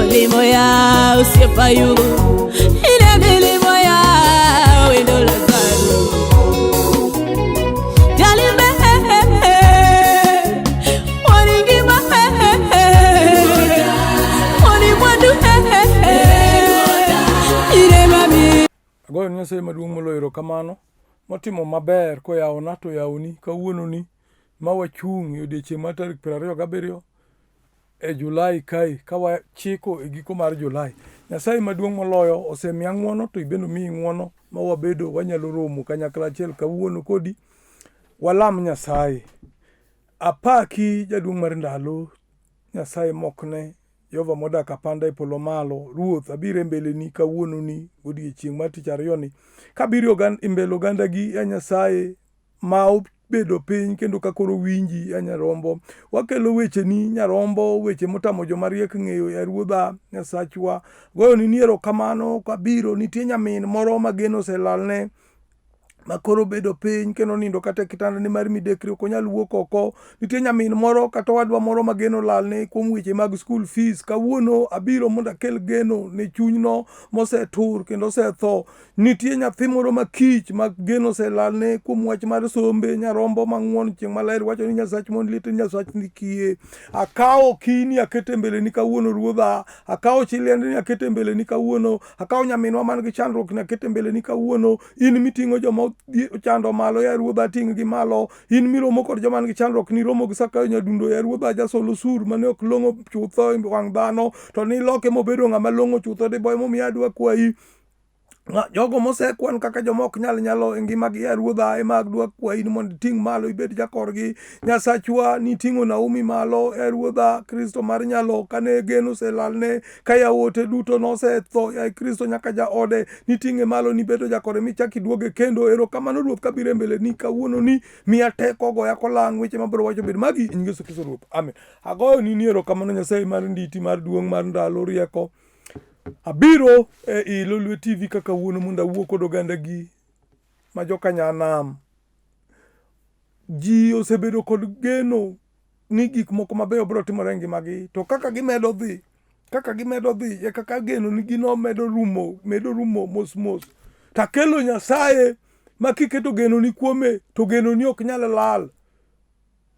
Olimo ya osiepa Ayubu, ine milimo ya wendo Lazaro. Jalimbe waningima wanimwandu ine mami. Agoyo ne Nyasaye maduong' moloyo erokamano motimo maber koyawona to oyawoni kawuononi ma wachung' e odiechieng' mar tarik 27 e Julai kae ka wachiko e giko mar Julai. Nyasaye maduong' moloyo osemiya ng'uono to ibende omiyi ng'uono ma wabedo wanyalo romo kanyakla achiel kawuono kodi. Walam Nyasaye. Apaki jaduong' mar ndalo, Nyasaye mokne, Jehova modak apanda e polo malo. Ruoth, abiro e mbeleni kawuononi godiechieng' mar tich ariyoni. Kabiro e mbele ogandagi, ya Nyasaye, ma obedo piny kendo ka koro winji ya Nyarombo. Wakelo wecheni Nyarombo, weche motamo joma riek ng'eyo ya Ruodha Nyasachwa. Goyoni ni erokamano kabiro, nitie nyamin moro ma geno oselalne ma koro obedo piny kendo onindo kata e kitandane mar midekre ok onyal wuok oko. Nitie nyamin moro kata owadwa moro ma geno olalne kuom weche mag school fees. Kawuono abiro mondo akel geno ne chunyno mosetur kendo osetho. Nitie nyathi moro ma kich ma geno oselalne kuom wach mar sombe, nyarombo mang'won chieng' maler wacho ni Nyasach mond liete Nyasach nikie. Akawo kini aketo e mbeleni kawuono ruodha, akawo chi liendni aketo e mbeleni kawuono, akawo nyaminwa man gi chandruok ni aketo e mbeleni kawuono. In miting'o joma ochando malo ya ruodha ating'gi malo. In miromo kod joma nigi chandruok niromo gi Sakayo Nyadundo ya ruodha jasol osur mane ok long'o chutho e wang' dhano to niloke mobedo ng'ama long'o chutho diboye momiyo adwa kwayi Jogo mosekwan kaka joma ok nyal nyalo e ngimagi ya Ruodha ema adwa kwayi ni mondo iting' malo ibed jakorgi. Nyasachwa niting'o Naomi malo e Ruodha Kristo mar nyalo kane geno oselalne ka yawuote duto nosetho ya Kristo nyaka jaode niting'e malo nibedo jakore michak iduoge kendo. Erokamano Ruoth kabiro e mbeleni kawuononi miya teko goya kolang' weche mabiro wacho bed magi e nying Yesu Kristo Ruoth. Amen. Agoyoni ni erokamano Nyasaye mar nditi mar duong' mar ndalo rieko. Abiro e i Lolwe TV ka kawuono mondo awuo kod ogandagi ma joka nyanam. Ji osebedo kod geno ni gik moko mabeyo biro timore e ngimagi to kaka gimedo dhi, kaka gimedo dhi e kaka geno nigino medo rumo, medo rumo mos mos. Takelo Nyasaye ma kiketo genoni kuome to genoni ok nyal lal.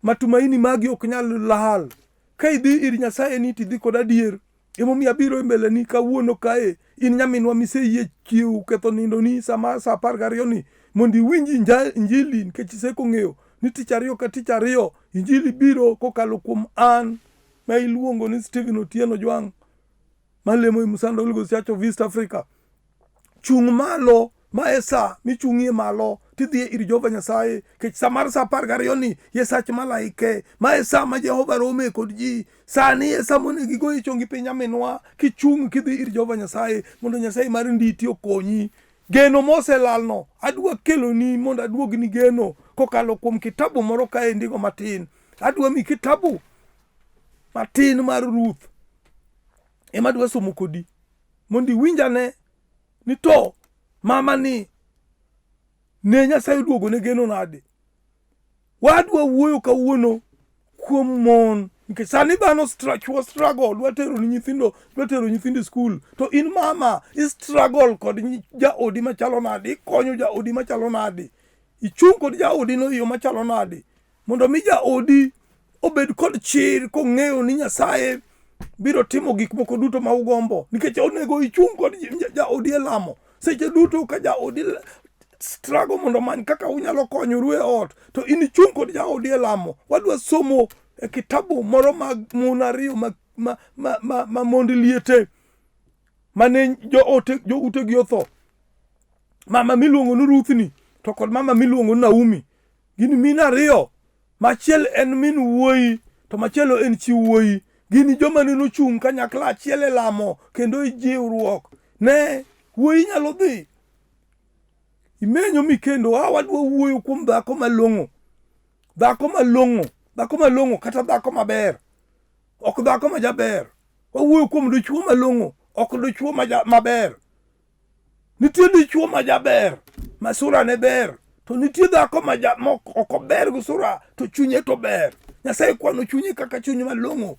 Matumaini magi ok nyal lal. Ka idhi ir Nyasaye ni tidhi kod adier. Emomiyo abiro e mbeleni kawuono kae, in nyaminwa miseyie chiew ketho nindoni sama sa 12 ni mondo iwinj injili nikech iseko ng'eyo ni tich ariyo ka tich ariyo injili biro kokalo kuom an ma iluongo ni Stephen Otieno Jwang' malemo e Musanda Holy Ghost Church of East Africa. Chung' malo, ma e sa michung'ie malo tidhi ir Jehova Nyasaye, nikech sa mar sa 12 ni ye sach malaike, ma e sa ma Jehova rome kod ji. Sani e sa monego igoye chongi piny nyaminwa, kichung' kidhi ir Jehova Nyasaye mondo Nyasaye mar nditi okonyi. Geno moselalno adwa keloni mondo aduogni geno kokalo kuom kitabu moro kae ndiko matin. Adwa mi kitabu matin mar Ruth ema adwa somo kodi mondo iwinj ane ni to mama ni ne Nyasaye oduogo ne geno nade. Wadwa wuoyo kawuono kuom mon nikech sani dhano chwo struggle dwa tero ni nyithindo dwa tero nyithindo e skul to in mama i struggle kod jaodi machalo nade ikonyo jaodi machalo nade ichung' kod jaodi no e yo machalo nade mondo mi jaodi obed kod chir kong'eyo ni Nyasaye biro timo gik moko duto ma ugombo nikech onego ichung' kod jaodi e lamo seche duto ka jaodi struggle mondo omany kaka unyalo konyoru e ot to in ichung' kod jaodi e lamo wadwa somo e kitabu moro mag mon ariyo ma mond liete mane joote joutegi otho mama miluongo ni Ruthni to kod mama miluongo ni Naomi Gin mine ariyo, machiel en min wuoyi to machielo en chi wuoyi. Gin joma ne nochung' kanyakla achiel e lamo kendo e jiwruok. Ne, wuoyi nyalo dhi imenyo mikendo. A wadwa wuoyo kuom dhako malong'o, dhako malong'o, dhako malong'o kata dhako maber, ok dhako ma jaber. Wawuoyo kuom dichwo malong'o, ok dichwo maber. Nitie dichwo ma jaber, ma sura ne ber, to nitie dhako ma ok ober gi sura to chunye to ber. Nyasaye kwano chunye kaka chuny malong'o.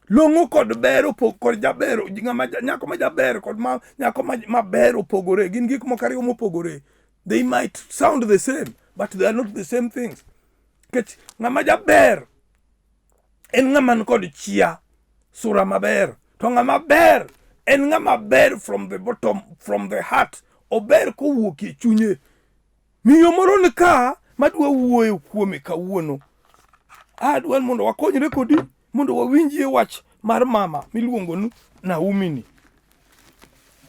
Long'o kod ber opog kod jaber, ng'ama nyako ma jaber kod ma nyako maber opogore. Gin gik moko ariyo mopogore. They might sound the same, but they are not the same things. Nikech ng'ama jaber en ng'ama ni kod chia, sura maber. To ng'ama ber en ng'ama ber from the bottom, from the heart. Ober kowuok e chunye. Miyo moro ni ka madwa wuoyo kuome kawuono. Adwa mondo wakonyre kodi mondo wawinjie wach mar mama miluongo ni Naomi ni.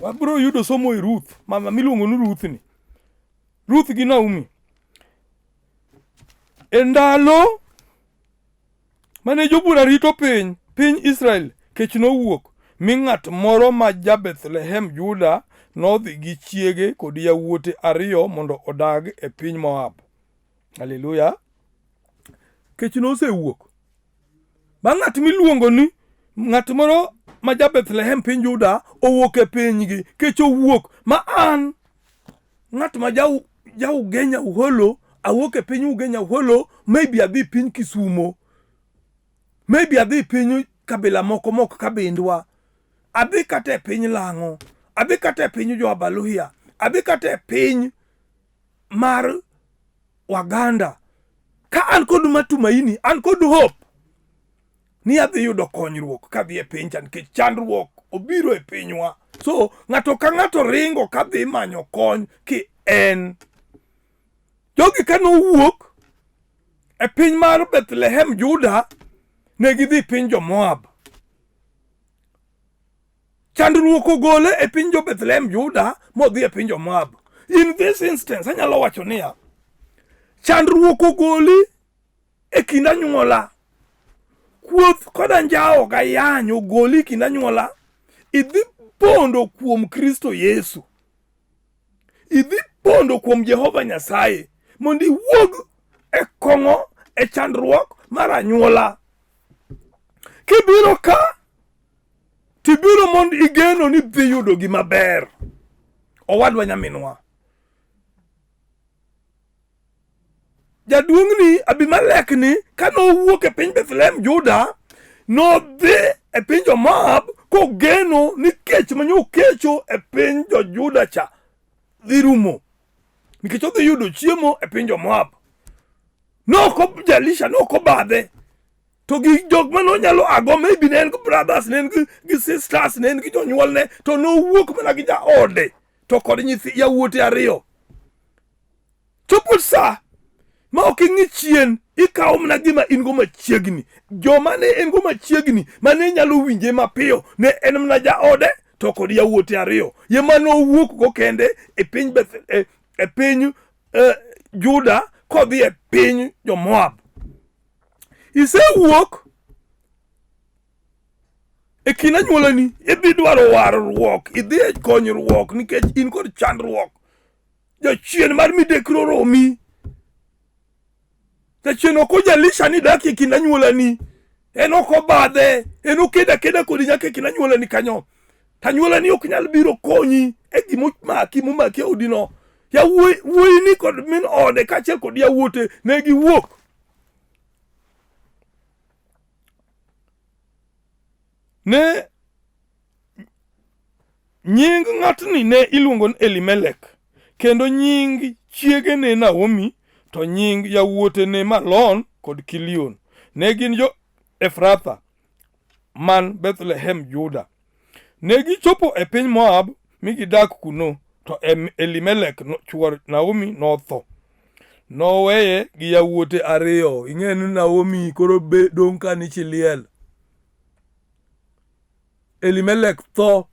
Wabiro yudo somo e Ruth, mama miluongo ni Ruth ni. Ruth gi Naomi. E ndalo mane jobura rito piny, piny Israel, kech nowuok, mi ng'at moro ma ja-Bethlehem Juda nodhi gi chiege kod yawuote ariyo mondo odag e piny Moab. Haleluya! Kech nosewuok. Ma ng'at miluongo ni ng'at moro ma ja-Bethlehem piny Juda owuok e pinygi, kech owuok ma an ng'at ma ja ja Ugenya Uholo awuok e piny Ugenya Uholo maybe adhi piny Kisumo maybe adhi piny kabila moko mok kabindwa adhi kata e piny Lang'o adhi kata e piny jo Abaluhya adhi kata e piny mar Waganda ka an kod matumaini an kod hope ni adhi yudo konyruok kadhi e piny cha nikech chandruok obiro e pinywa. So ng'ato ka ng'ato ringo kadhi manyo kony ki en. Jogi ka nowuok e piny mar Bethlehem Juda ne gidhi piny jo-Moab. Chandruok ogole e piny jo Bethlehem Juda modhi e piny jo Moab. In this instance anyalo wacho niya, chandruok ogoli e kind anyuola. Kuoth kod anjawo gayany ogoli e kind anyuola. Idhi pondo kuom Kristo Yesu. Idhi pondo kuom Jehova Nyasaye mondo iwuog e kong'o e chandruok mar anyuola. Kibiro ka tibiro mondo igeno ni dhi yudo gima ber. Owadwa nyaminwa. Jaduong'ni Abimelek ni ka nowuok e piny Bethlehem Juda, nodhi e piny jo-Moab kogeno ni kech mane okecho e piny jo-Juda cha dhi rumo nikech odhi yudo chiemo e piny jo-Moab. Noko Jalisha noko badhe to gi jok mane onyalo ago maybe ne en gi brothers ne en gi sisters ne en gi jonyuolne to nowuok mana gi jaode to kod nyithi yawuote ariyo. Chopo sa ma ok ing'i chien, ikawo mana gima in go machiegni. Joma ne en go machiegni ma ne nyalo winje mapiyo ne en mana jaode to kod yawuote ariyo. Ye ma nowuok go kende e piny Beth, e, e piny e, Juda kodhi e piny jo-Moab. Isewuok e kind anyuolani, idhi dwaro warruok, idhi e konyruok nikech in kod chandruok. Jachien mar midekre oromi. Jachien ok ojalisha ni dak e kind anyuolani. En ok obadhe, en okedo akeda kodi nyaka e kind anyuolani kanyo. To anyuolani ok nyal biro konyi e gima omaki momaki e odino. Yawuoyi wuoyini kod min ode kaachiel kod yawuote ne giwuok. Ne Nying ng'atni ne iluongo ni Elimelek, kendo nying chiege ne Naomi, to nying yawuote ne Malon kod Kilion. Ne gin jo-Efratha man Bethlehem Juda. Ne gichopo e piny Moab mi gidak kuno, to Elimelek chwor Naomi notho. Noweye gi yawuote ariyo. Ing'e ni Naomi koro dong' ka ni chi liel. Elimelek tho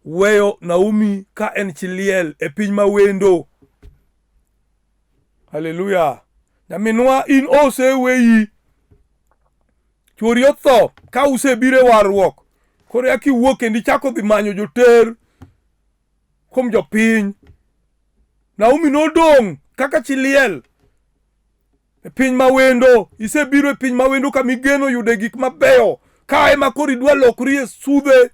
weyo Naomi ka en chi liel e piny ma wendo. Haleluya. Nyaminwa in oseweyi. Chwori otho ka usebiro e warruok. Koro eka iwuok kendo ichako dhi manyo joter kuom jopiny. Naomi nodong' kaka chi liel e piny ma wendo. Isebiro e piny ma wendo kama igeno yude gik mabeyo. Ka ema koro idwa lokri e sudhe.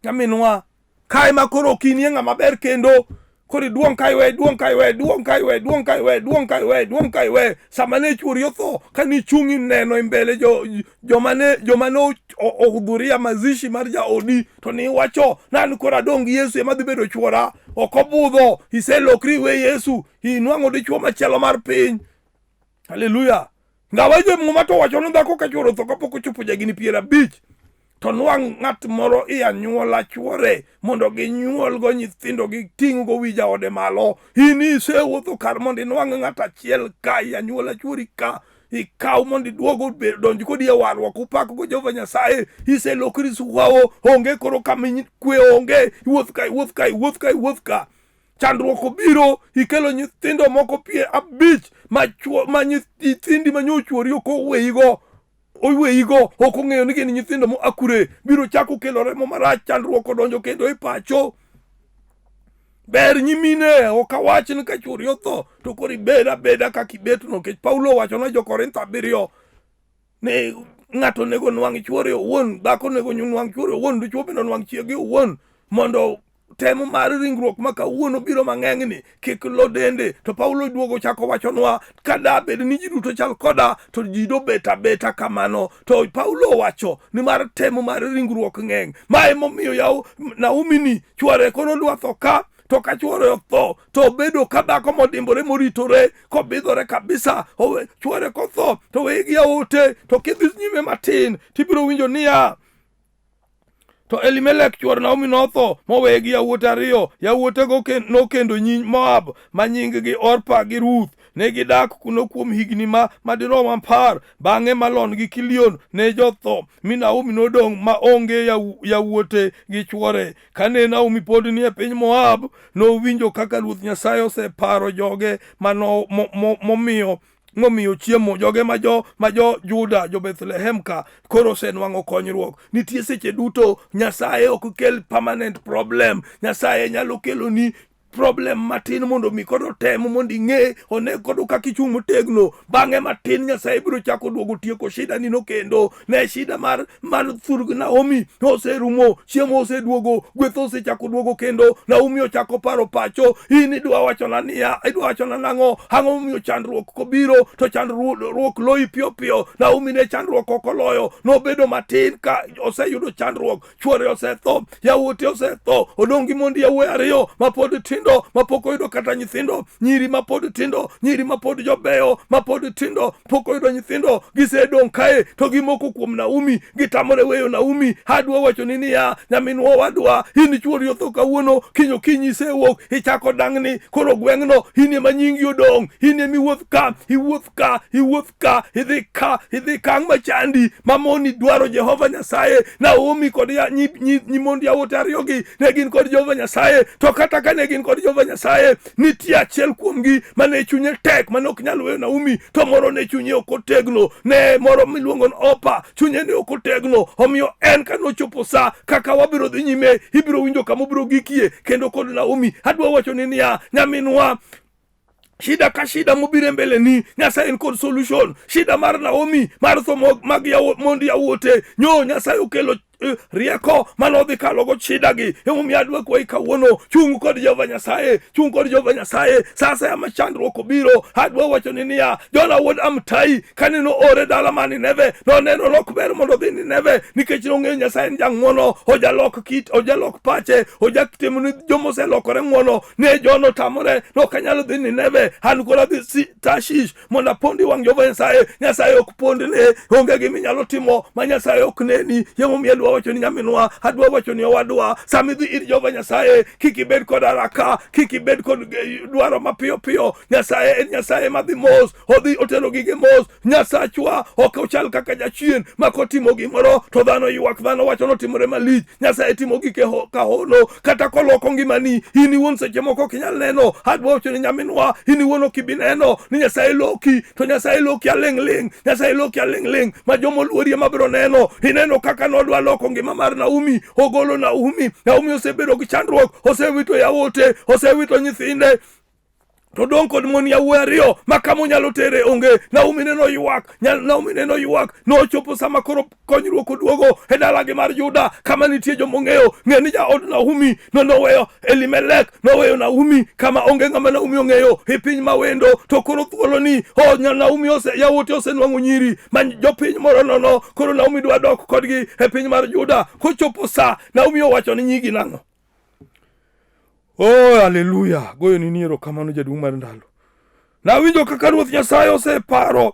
Nyaminwa, ka ema koro ok inie ng'ama ber kendo. Koro iduong' ka iwe, iduong' ka iwe, iduong' ka iwe, iduong' ka iwe, iduong' ka iwe, iduong' ka iwe. Sama ne chuori otho, ka nichung' ineno e mbele jo joma ne joma ne ohudhuria mazishi mar jaodi to niwacho nan koro adong' gi Yesu ema dhi bedo chuora. Ok obudho, iselokri iwe Yesu, inwang'o dichuo machielo mar piny. Haleluya. Ngawaje Muma to wacho ni dhako ka chuore otho kapok ochopo jahigni 50 to nwang' ng'at moro i anyuola chuore mondo ginyuolgo nyithindo giting'go wi jaode malo. In isewuotho kar mondo inwang' ng'at achiel ka i anyuola chuori ka ikaw mondo iduog donj kodi e warruok upakgo Jehova Nyasaye. Iselokri suwawo, onge koro kama kwe onge, iwuoth ka iwuoth ka iwuoth ka iwuoth ka. Chandruok obiro, ikelo nyithindo moko 50 ma nyithindi ma nyochuori ok oweyigo oweyigo ok ong'eyo ni gin nyithindo moa kure biro chako kelo remo marach chandruok odonjo kendo e pacho ber nyimine ok awach ni ka chuori otho to koro ibed abeda kaka ibetno nikech Paulo owacho ne jo-Korintho 7 ni ng'ato onego nwang' chuore owuon dhako onego nwang' chuore owuon dichuo bende onwang' chiege owuon mondo tem mar ringruok ma kawuono biro mang'enyni kik lo dende to Paulo duogo chako wachonwa ka da bed ni ji duto chal koda to ji dobet abeta kamano to Paulo owacho ni mar tem mar ringruok ng'eny ma emomiyo yaw Naomi ni chwore koro dwa tho ka to ka chwore otho to obedo ka dhako modimbore moritore kobidhore kabisa owe chwore kotho to weye gi yaote to kidhi nyime matin tibiro winjo niya To Elimelek chwor Naomi notho moweye gi yawuote ariyo. Yawuotego nokendo nyi Moab ma nying-gi Orpa gi Ruth. Ne gidak kuno kuom higni ma madirom 10. Bang'e Malon gi Kilion ne jotho, mi Naomi nodong' ma onge yawuote gi chwore. Kane Naomi pod ni e piny Moab, nowinjo kaka Ruoth Nyasaye oseparo joge momiyo momiyo chiemo joge ma jo ma jo Juda jo Bethlehem ka koro osenwang'o konyruok. Nitie seche duto Nyasaye ok kel permanent problem. Nyasaye nyalo keloni problem matin mondo mi kod otem mondo ing'e one kod kaka ichung' motegno. Bang'e matin Nyasaye biro chako duogo tieko shida nino kendo. Ne shida mar mar thurg Naomi oserumo, chiemo oseduogo, gweth osechako duogo kendo. Naomi ochako paro pacho. In idwa wachona niya, idwa wachona nang'o? Ang'o momiyo chandruok kobiro to chandruok loyi piyo piyo? Naomi ne chandruok ok oloyo, nobedo matin ka oseyudo chandruok, chwore osetho, yawuote osetho, odong' gi mond yawuoyi ariyo mapod tindo, mapok oyudo kata nyithindo, nyiri mapod tindo, nyiri mapod jobeyo, mapod tindo, pok oyudo nyithindo, gisedong' kae to gimoko kuom Naomi, gitamore weyo Naomi. Adwa wacho ni niya, nyaminwa owadwa, in chwori otho kawuono, kiny okinyi isewuok, ichako dang'ni, koro gweng'no in ema nyingi odong', in ema iwuoth ka, iwuoth ka, iwuoth ka, idhi ka, idhi ka, ang' machandi mamoni dwaro Jehova Nyasaye. Naomi kod nyi mond yawuote ariyogi ne gin kod Jehova Nyasaye, to kata ka ne gin kod Jehova Nyasaye, nitie achiel kuomgi mane chunye tek mane ok nyal weyo Naomi, to moro ne chunye ok otegno, ne moro miluongo ni Opa chunye ne ok otegno. Omiyo en ka nochopo sa kaka wabiro dhi nyime, ibiro winjo kama obiro gikie kendo kod Naomi. Adwa wacho ni niya, nyaminwa, shida ka shida mobiro e mbele ni Nyasaye en kod solution. Shida mar Naomi mar tho mag mond yawuote nyo Nyasaye okelo rieko mane odhi kalogo shida gi. Emomiyo adwa kwayi kawuono, chung' kod Jehova Nyasaye, chung' kod Jehova Nyasaye. Sa asaya ma chandruok obiro, adwa wacho ni niya, Jona wuod Amitai kane noore dala mar Nineve, noneno lok ber mondo odhi Nineve nikech nong'eyo Nyasaye en jang'wono, ojalok kit, ojalok pache, ojatimo ni joma oselokore ng'wono. Ne Jona otamore, ne ok anyal dhi Nineve, an koro adhi Tarshish mondo apondi wang' Jehova Nyasaye. Nyasaye ok pondne, onge gima inyalo timo ma Nyasaye ok neni. Emomiyo adwa wacho ni nyaminwa, adwa wacho ni owadwa, sama idhi ir Jehova Nyasaye, kik ibed kod haraka, kik ibed kod dwaro mapiyo piyo. Nyasaye en Nyasaye madhi mos, odhi otero gige mos. Nyasachwa ok ochal kaka jachien ma kotimo gimoro to dhano ywak, dhano wacho notimore malich. Nyasaye timo gike ka hono, kata koloko ngimani in iwuon seche moko ok inyal neno. Adwa wacho ni nyaminwa, in iwuon ok ibi neno ni Nyasaye loki, to Nyasaye loki aling' ling', Nyasaye loki aling' ling' ma joma oluori ema biro neno. Ineno kaka nodwa loko ngima mar Naomi, ogolo Naomi. Naomi osebedo gi chandruok, osewito yawuote, osewito nyithinde. To dong' kod mon yawuoyi ariyo ma kama onyalo tere onge. Naomi ne noywak, Naomi ne noywak. Nochopo sama koro konyruok oduogo e dalagi mar Juda kama nitie joma ong'eyo. Ng'e ni jaod Naomi no noweyo Elimelek, noweyo Naomi kama onge ng'ama Naomi ong'eyo e piny ma wendo. To koro thuoloni, oh, Naomi ose, yawuote osenwang'o nyiri ma jopiny moro nono. Koro Naomi dwa dok kodgi e piny mar Juda. Kochopo sa, Naomi owacho ni nyigi nang'o? Oh, haleluya! Goyo ni erokamano jaduong' mar ndalo. Nawinjo kaka Ruoth Nyasaye oseparo,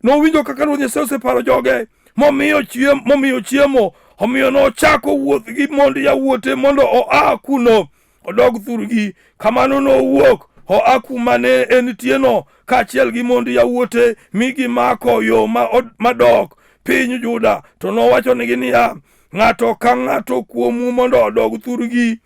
nowinjo kaka Ruoth Nyasaye oseparo joge, momiyo chiemo, momiyo chiemo, omiyo nochako wuoth gi mond yawuote mondo oa kuno odog thurgi. Kamano nowuok oa kuma ne entieno kaachiel gi mond yawuote mi gimako yo ma madok piny Juda. To nowachonigi niya, ng'ato ka ng'ato kuomu mondo odog thurgi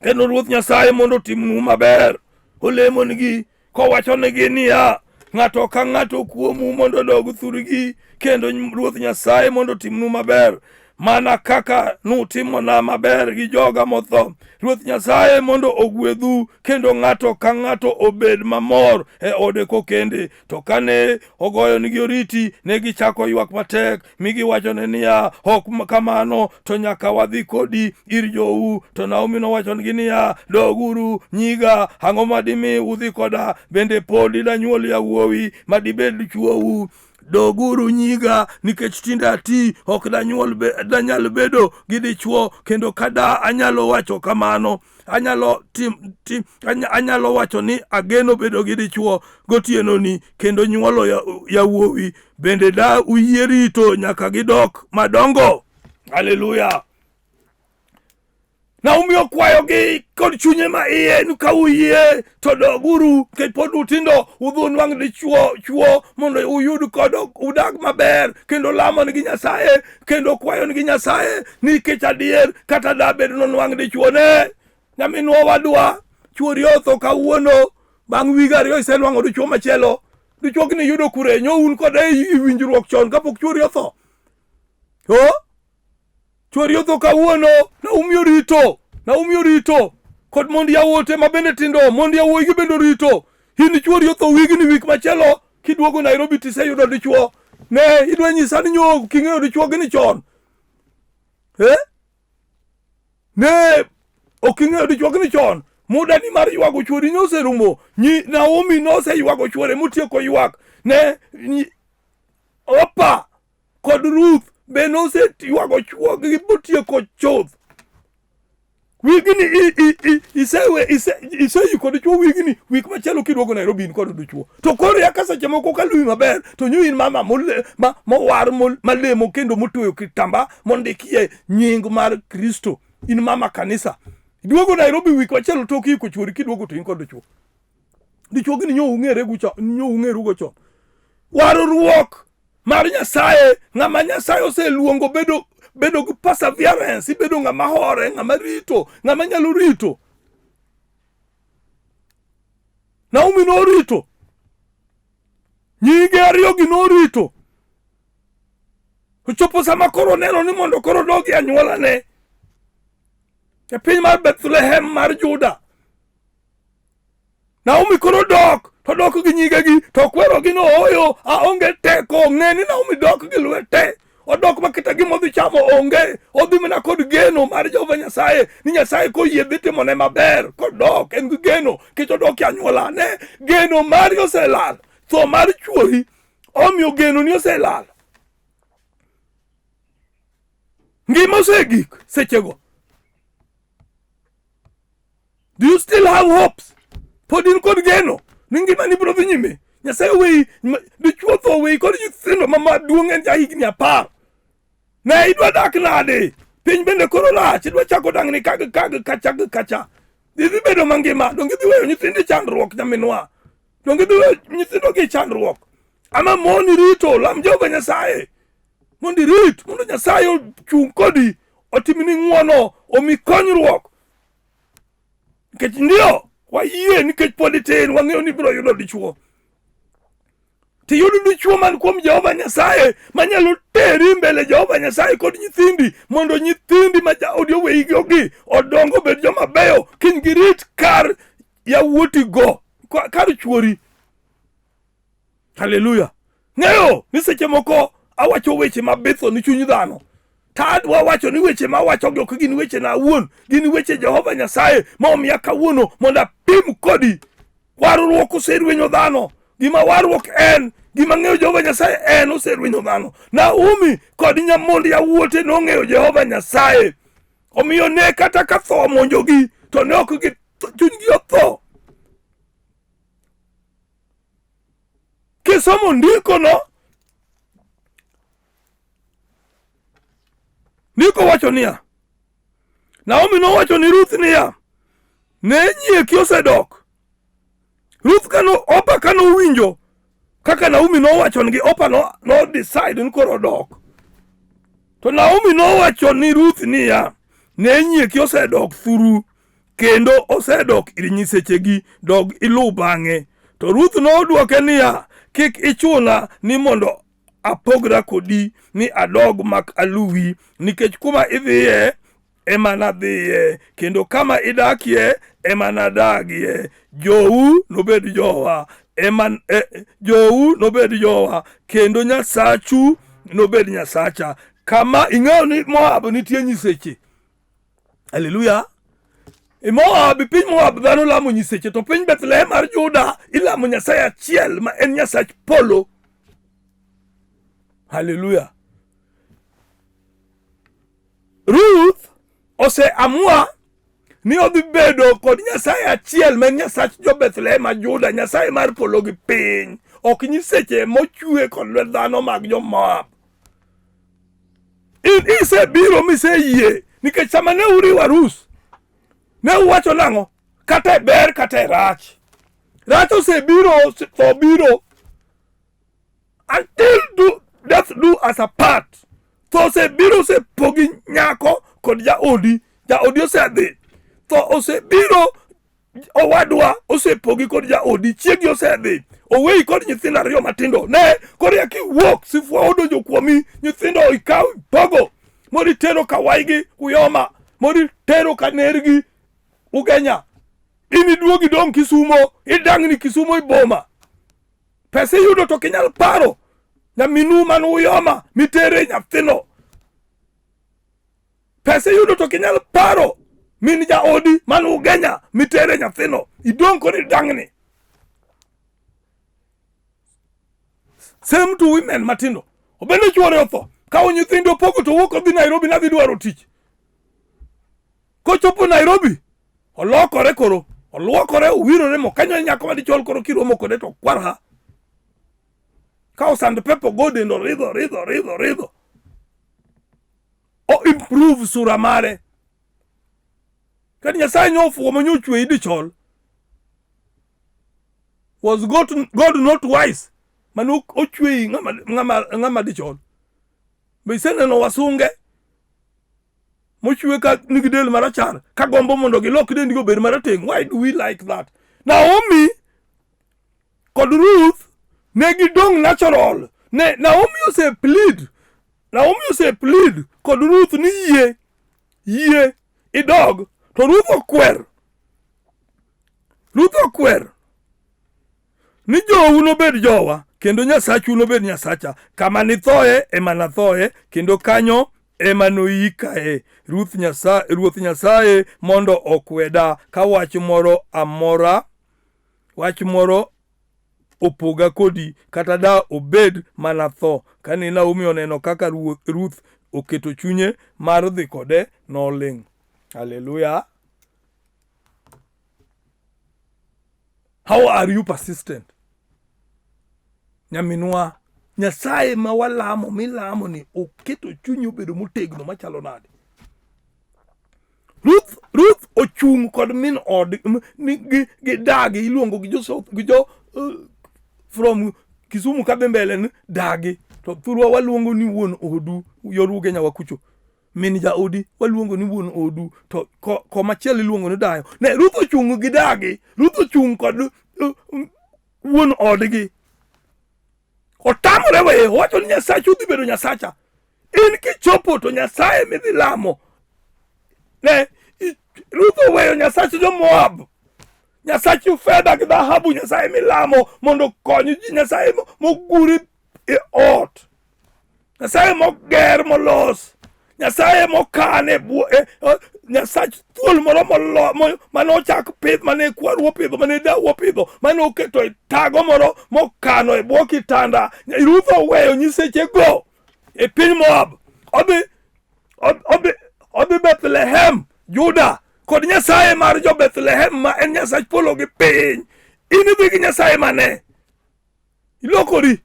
kendo Ruoth Nyasaye mondo otimnu maber. Olemonigi kowachonegi niya, ng'ato ka ng'ato kuomu mondo odog thurgi kendo Ruoth Nyasaye mondo otimnu maber mana kaka nutimona maber gi joga motho. Ruoth Nyasaye mondo ogwedhu kendo ng'ato ka ng'ato obed mamor e ode kokende. To kane ogoyonigi oriti, ne gichako ywak matek mi giwachone niya, ok kamano, to nyaka wadhi kodi ir jou. To Naomi nowachonegi niya, doguru nyiga, ang'o ma dimi udhi koda? Bende podi danyuol yawuowi ma dibed chwou? Doguru nyiga, nikech tinde ati, ok danyuol be, danyal bedo gi dichwo, kendo kada anyalo wacho kamano, anyalo tim, tim, anya, anyalo wacho ni ageno bedo gi dichwo gotienoni kendo nyuolo yawuowi. Bende da uyie rito nyaka gidok madongo? Haleluya! Naomi okwayogi kod chunye ma iye ni ka uyie to doguru nikech pod utindo udhi unwang' dichwo chwo mondo uyud kod udag maber kendo lamonigi Nyasaye kendo kwayonigi Nyasaye nikech adier kata dabed nonwang' dichwo ne nyaminwa wadwa chuori otho kawuono bang' wige ariyo isenwang'o dichwo machielo dichwo gini yudo kure nyo un kode e winjruok chon kapok chuori otho o Chwori otho kawuono, Naomi orito, Naomi orito. Kod mond yawuote ma bende tindo, mond yawuoyigi bende orito. In chwori otho wigni wik machielo, kiduogo Nairobi tiseyudo dichwo. Ne, idwa nyisa ni nyo ok ing'eyo dichwo gini chon. Eh? Ne, ok ing'eyo dichwo gini chon. Muda ni mar ywago chwori noserumo. Nyi Naomi noseywago chwore motieko ywak. Ne, nyi, Opa kod Ruth be noseywago chwogi motieko chuth. Wigni isewe iseyiko dichwo wigni wik machielo kiduogo Nairobi in kod dichwo. To koro yaka seche moko ka luwi maber to nyo in mama mowar malemo kendo motweyo kitamba mondikie nying mar Kristo. In mama kanisa. Iduogo Nairobi wik machielo tok iko chuori kiduogo to in kod dichwo. Dichwo gini nyo ung'ere gucho nyo ung'erugo chon. Warruok mar Nyasaye, ng'ama Nyasaye oseluongo bedo bedo gi perseverance, ibedo ng'ama hore, ng'ama rito, ng'ama nyalo rito. Naomi norito. Nyige ariyogi norito. Ochopo sama koro neno ni mondo koro odogi anyuolane e piny mar Bethlehem mar Juda. Naomi koro dok to dok gi nyigegi to kwerogi ni ooyo aonge teko ng'e ni Naomi dok gi lwete odok ma kata gima odhi chamo onge odhi mana kod geno mar Jehova Nyasaye ni Nyasaye koyie dhi timone maber kodok en gi geno nikech odok e anyuolane geno mari oselal tho mar chuori omiyo genoni oselal ngima osegik sechego Do you still have hopes? Pod in kod geno ni ngimani biro dhi nyime. Nyasaye oweyi, dichuo tho oweyi kod nyithindo ma maduong' en jahigni apar. Ne idwa dak nade? Piny bende koro rach, idwa chako dang'ni ka gi ka gi kacha gi kacha. Idhi bedo mangima, donge idhi weyo nyithindi chandruok nyaminwa? Donge idhi weyo nyithindo gi chandruok? Ama moni rito, lam Jehova Nyasaye. Mondo irit, mondo Nyasaye ochung' kodi, otimni ng'wono, omi konyruok. Nikech ndio wayie nikech pod itin wang'eyo ni ibiro yudo dichwo. Tiyud dichwo man kuom Jehova Nyasaye manyalo teri mbele Jehova Nyasaye kod nyithindi mondo nyithindi ma jaodi oweyigogi odong obed joma beyo kiny girit kar yawuotigo. Kar chuori. Haleluya. Ng'eyo ni seche moko awacho weche mabitho ni chuny dhano. To adwa wacho ni weche ma awachogi ok gin weche na awuon, gin weche Jehova Nyasaye ma omiya kawuono mondo apim kodi. Warruok oserwenyo dhano. Gima warruok en, gima ng'eyo Jehova Nyasaye en oserwenyo dhano. Naomi kod nyamond yawuote nong'eyo Jehova Nyasaye. Omiyo ne kata ka tho omonjogi to ne ok gi chunygi otho. Kisomo ndikono, ndiko wacho niya, Naomi nowacho ni Ruth niya, ne nyieki osedok. Ruth kano Opa kano owinjo kaka Naomi nowacho nigi Opa no, no decide ni koro odok. To Naomi nowacho ni Ruth niya, ne nyieki osedok thuru kendo osedok ir nyisechegi, dog iluw bang'e. To Ruth nodwoke niya, kik ichuna ni mondo apogra kodi ni adog mak aluwi, nikech kuma idhiye ema nadhiye, kendo kama idakie ema nadagie. Jou nobed jowa, ema jou nobed jowa, kendo Nyasachu nobed Nyasacha. Kama ing'eyo ni Moab nitie nyiseche. Haleluya. E Moab, e piny Moab dhano lamo nyiseche, to piny Bethlehem mar Juda ilamo Nyasaye achiel ma en Nyasach polo. Haleluya. Ruth oseamua ni odhi bedo kod Nyasaye achiel ma en Nyasach jo Bethlehem ma Juda, Nyasaye mar polo gi piny, ok nyiseche mochwe kod lwet dhano mag jo Moab. In isebiro miseyie nikech sama ne uriwo arus ne uwacho nang'o? Kata e ber kata e rach. Rach osebiro, tho biro. Until do, death do us apart. Tho osebiro osepogi nyako kod jaodi. Jaodi osedhi. Tho osebiro owadwa osepogi kod jaodi, chiegi osedhi, oweyi kod nyithindo ariyo matindo. Ne, koro ya kiwuok, sifua odonjo kuomi, nyithindo ikaw ipogo, moro itero ka waygi Uyoma, moro itero ka nergi Ugenya. In iduogi idong' Kisumo, idang'ni Kisumo i boma. Pesa iyudo to ok inyal paro nyaminu man Uyoma mitere nyathino. Pesa iyudo to ok inyal paro min jaodi man Ugenya mitere nyathino. Idong' kod idang'ni. Same to women matindo. Obende chuore otho. Kawo nyithindo opogo to wuok odhi Nairobi nadhi dwaro tich. Kochopo Nairobi, olokore koro, oluokore, owirore mokanyo nyako madichol koro kiromo kode to kwar ha. Kawo sandpaper ogo dendo ridho ridho ridho ridho. O improve sura mare. Kati Nyasaye nyo ofuwo ma nyo ochweyi dichol. Was God, God not wise? Mane ochweyi ng'ama ng'ama ng'ama dichol. Be iseneno wasunge mochwe ka nigi del marachar ka gombo mondo gilok dendgi obed marateng'? Why do we like that? Naomi kod Ruth ne gidong' natural. Ne Naomi ose plead. Naomi ose plead kod Ruth ni yie, yie idog. To Ruth okwer. Ruth okwer ni jou nobed jowa kendo Nyasachu nobed Nyasacha. Kama nithoe ema nathoe kendo kanyo ema noyikae. Ruth Nyasaye, Ruoth Nyasaye mondo okweda ka wach moro amora, wach moro opoga kodi kata da obed mana tho. Kane Naomi oneno kaka Ruth oketo chunye mar dhi kode, noling'. Haleluya. How are you persistent? Nyaminwa, Nyasaye ma walamo milamo ni oketo chunyi obedo motegno machalo nade? Ruth, Ruth ochung' kod min od gi, gi dagi iluongo gi jo South, gi jo from Kisumu kadhi mbele ni dagi to thurwa waluongo ni wuon odu yor Ugenya wakucho min jaodi waluongo ni wuon odu to komachielo iluongo ni dayo. Ne Ruth ochung' gi dagi, Ruth ochung' kod wuon odgi. Otamore weye, owacho ni Nyasachu dhi bedo Nyasacha. In kichopo to Nyasaye midhi lamo. Ne, Ruth oweyo Nyasach jo Moab. Nyasachi fedha gi dhahabu, Nyasaye milamo mondo okony ji, Nyasaye moguri e ot, Nyasaye moger molos, Nyasaye mokan e bwo e, Nyasach thuol moro molo mane ochak pidh, mane kwaru opidho, mane dau opidho, mane oketo e tago moro mokano e bwo kitanda. Ruth oweyo nyisechego e piny Moab, odhi odhi odhi Bethlehem Juda kod Nyasaye mar jo Bethlehem ma en Nyasach polo gi piny. In idhi gi Nyasaye mane? Ilokori.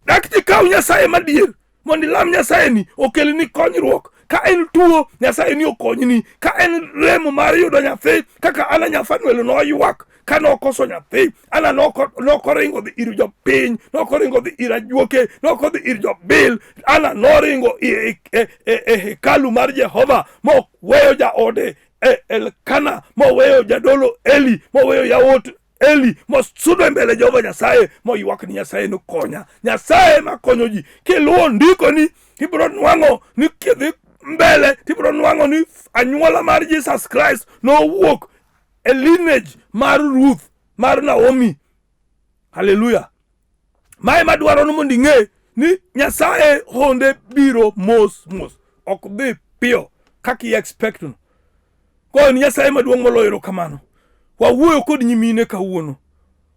Dak tikaw Nyasaye madier mondo ilam Nyasaye ni okelni konyruok. Ka en tuo, Nyasaye ni okonyni. Ka en remo mar yudo nyathi, kaka Ana nya Fanuel noywak ka nokoso nyathi, Ana nokoringo dhi ir jopiny, nokoringo dhi ir ajuoke, nokodhi ir jobil. Ana noringo e hekalu mar Jehova moweyo jaode Elkana, moweyo jadolo Eli, moweyo yawuot Eli, mosudo e mbele Jehova Nyasaye, moywak ni Nyasaye nokonya. Nyasaye makonyo ji. Kiluwo ndikoni, ibiro nwang'o ni kidhi mbele, tibiro nwang'o ni anyuola mar Jesus Christ nowuok e lineage mar Ruth, mar Naomi. Haleluya. Mae madwaro ni mondo ing'e ni Nyasaye honde biro mos mos, ok dhi piyo kaka i expect no. Goyo ni Nyasaye maduong' moloyo erokamano. Wawuoyo kod nyimine kawuono.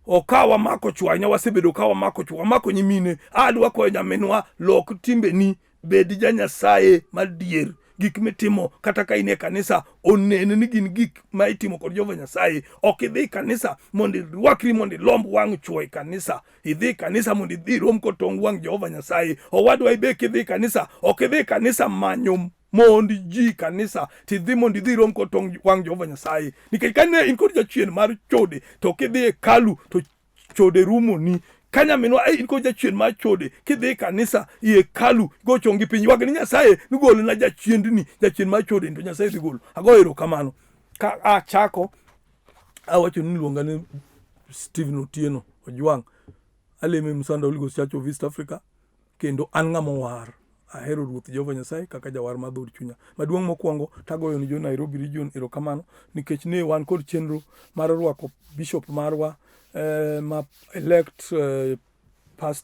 Ok ka wamako chwo ahinya, wasebedo ka wamako chwo, wamako nyimine. Adwa kwayo nyaminwa, lok timbeni, bed ja Nyasaye madier. Gik mitimo kata ka in e kanisa onen ni gin gik ma itimo kod Jehova Nyasaye. Ok idhi kanisa mondo irwakri mondo ilomb wang' chwo e kanisa. Idhi kanisa mondo idhi irom kod tong wang' Jehova Nyasaye. Owadwa ibe kidhi kanisa, ok idhi kanisa manyo mond ji kanisa tidhi mondo idhi irom kod tong wang' Jehova Nyasaye. Nikech kane in kod jachien mar chode to kidhi e hekalu to chode rumoni. Ka nyaminwa in kod jachien mar chode kidhi e kanisa i hekalu go chongi piny ywag ni Nyasaye ni golna jachiendni, jachien mar chode to Nyasaye dhi golo. Agoyo erokamano. Ka achako awacho ni luonga ni Stephen Otieno Ojwang'. Alemo e Msanda Holy Ghost Church of East Africa kendo an ng'ama owar. Ahero Ruoth Jehova Nyasaye kaka jawar mar dhood chunya. Maduong' mokwongo tagoyo ni jo Nairobi Region erokamano nikech ne wan kod chenro mar rwako bishop marwa ma elect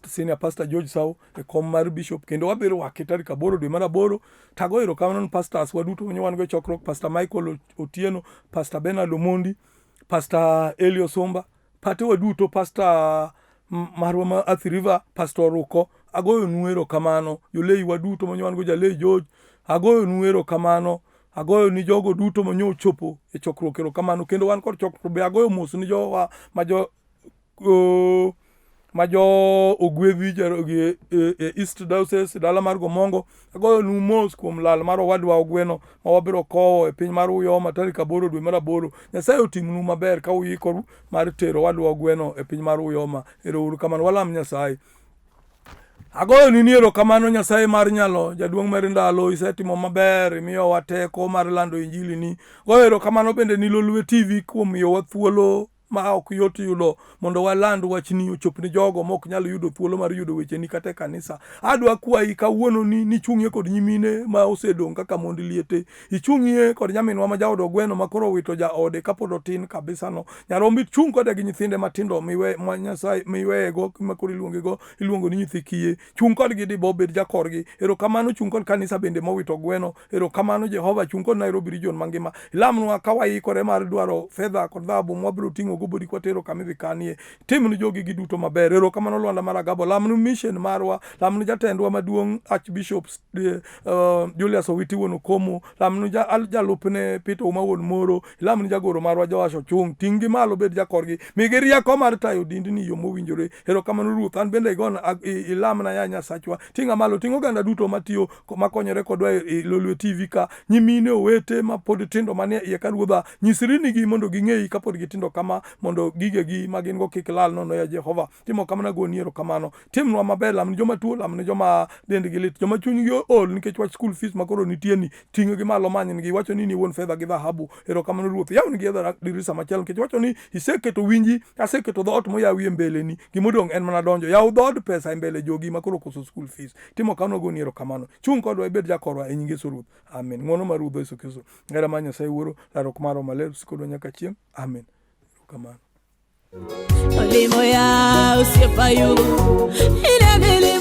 senior pastor George Sawo e kom mar bishop kendo wadhi rwake tarik 8 dwe mar 8. Tagoyo erokamano ni pastors wa duto mane wan go e chokruok, Pastor Michael Otieno, Pastor Bernard Omondi, Pastor Eli Osumba, patewa duto, Pastor marwa ma Athi River, Pastor Ruko, agoyonu erokamano. Jolei wa duto mane wan go, Jalei George, agoyonu erokamano. Agoyo ni jogo duto mane ochopo e chokruok erokamano. Kendo wan kod chokruok be agoyo mos ni jowa ma jo ma jo Ogwedhi e East Diocese dala mar Gomongo. Agoyo nu mos kuom lal mar owadwa Ogweno ma wabiro kowo e piny mar Uyoma tarik 8 dwe mar 8. Nyasaye otimnu maber ka uikoru mar tero owadwa Ogweno e piny mar Uyoma. Ero uru kamano, walam Nyasaye. Agoyo ni erokamano Nyasaye mar nyalo, jaduong' mar ndalo, isetimo maber, imiyowa teko mar lando injili ni. Goyo erokamano bende ni Lolwe TV kuom miyowa thuolo ma ok yot yudo mondo waland wachni ochop ni jogo ma ok nyal yudo thuolo mar yudo wecheni kata e kanisa. Adwa kwayi kawuono ni nichung'ie kod nyimine ma osedong' kaka mond liete. Ichung'ie kod nyaminwa ma jaod Ogweno ma koro owito jaode kapod otin kabisa no. Nyarombo ichung' kode gi nyithinde matindo miwe ma Nyasaye miweyego ma koro iluongego iluongo ni nyithi kiye. Chung' kodgi dibo bed jakorgi. Erokamano chung' kod kanisa bende mowito Ogweno. Erokamano Jehova chung' kod Nairobi region mangima. Ilamnwa ka waikore mar dwaro fedha kod dhahabu mwabiro ting'o go bodi kwatero kama idhi kanie. Tim ni jogi giduto maber. Erokamano Lwanda mar Agabo. Lamnu mission marwa. Lamnu jatendwa maduong' Archbishop Julius Owiti wuon Okomo. Lamnu jalupne Peter Ouma wuon Moro. Ilamnu jagoro marwa Joash Ochung'. Ting' gi malo bed jakorgi. Migi rieko mar tayo dindni yo mowinjore. Erokamano Ruoth. An bende igona ilamna ya Nyasachwa. Ting'a malo. Ting' oganda duto matiyo makonyore kodwa e Lolwe TV ka. Nyimine owete ma pod tindo manie iye ka Ruodha, nyisri nigi mondo ging'eyi kapod gitindo kama. mondo gigegi ma gin go kik lal nono ya Jehova. Timo kamano agoni erokamano. Timnwa maber, lamni joma tuo, lamni joma dendgi lit, joma chunygi ool nikech wach school fees ma koro nitie ni, ting'gi malo manyngi, iwacho ni in iwuon fedha gi dhahabu. Erokamano Ruoth. Yawnigi e dirisa machielo nikech iwacho ni iseketo winji, aseketo dhoot moyawi e mbeleni, gimodong' en mana donjo. Yaw dhood pesa e mbele jogi ma koro okoso school fees. Timo kamano agoni erokamano. Chung' kodwa ibed jakorwa e nying Yesu Ruoth. Amen. Ng'wono mar Ruodhwa Yesu Kristo, hera mar Nyasaye Wuoro, lalruok mar Roho Maler osik kodwa nyaka chieng'. Amen. Erokamano. Olimo ya osiepa Ayubu ile milima.